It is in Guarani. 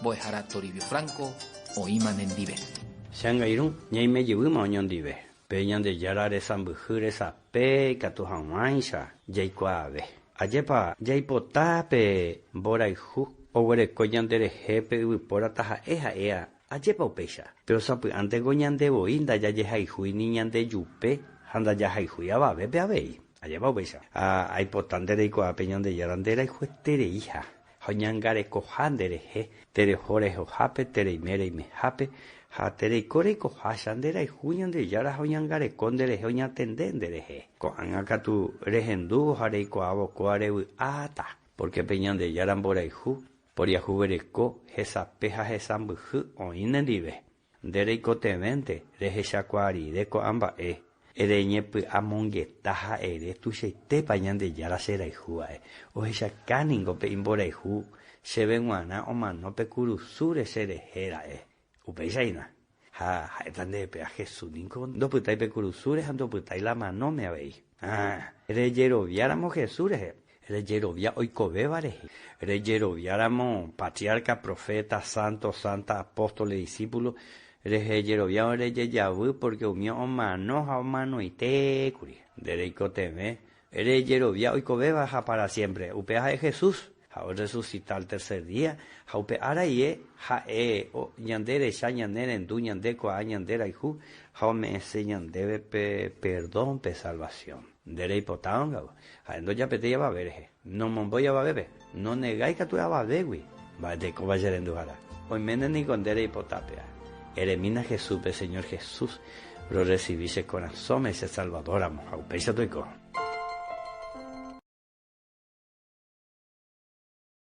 Mbo'ehára Toribio Franco oĩma nendive. Che angirũ, ñaime jevýma oñondive, pe Ñandejára resãmbyhy resape ikatu hag̃uáicha jaikuaave. Ajépa jaipota pe mborayhu oguereko ñanderehe pe yvypóra taha'e ha'éa, ajépa upéicha? Péro sapy'ánteko ñande voi ndajajehayhúi ni ñandejupe ha ndajahayhúi avavépe avei. Ajépa upéicha? Ha aipota nde reikuaa pe Ñandejára nderayhuetereiha ha oñangarekoha nderehe, tereho rehohápe, tereime reimehápe, ha tereiko reikoháicha, nderayhu Ñandejára ha oñangareko nderehe oñatende nderehe. Ko'ág̃a katu rehendúvo ha reikuaávo kóva revy'áta, pórke pe Ñandejára mborayhu, poriahuvereko, hesape ha hesãmbyhy oĩ nendive. Nde reikotevẽnte rehechakuaa rire ko'ã mba'e, reñepy'amongeta ha ere tuichaitépa Ñandejára che rayhu va'e. Ohechaka ningo pe imborayhu chéve g̃uarã omano pe kurusúre che rehe ra'e. Upéicha hína. Ha ha'éta ndéve péva Jesús ningo ndopytái pe kurusúre ha ndopytái la manóme avei. Ha rejeroviáramo Jesús rehe, rejerovia oikovéva rehe, rejeroviáramo patriarca, profeta, santo, santa, apóstoles, discípulo rehe rejeroviárõ rejejavy porque umi omano ha omanoitékuri. Nde reikotevẽ rejerovia oikovéva ha para siempre. Upéva ha'e Jesús. Ha orresucita al tercer día, ha upe ára ie ha'e ñande recha, ñane rendu, ñande kuaa, ñande rayhu, ha ome'ẽse ñandéve pe perdón, pe salvación. Nde reipotárõ katu, ha'e ndojapetéi avave rehe, nomombói avavépe, nonegái katu avavégui. Mba'etekópa che renduhára? Oiméne niko nde reipota péa. Eremína Jesúspe, Señor Jesús, rorrecibi che korasõme che Salvador ramo, ha upéicha toiko.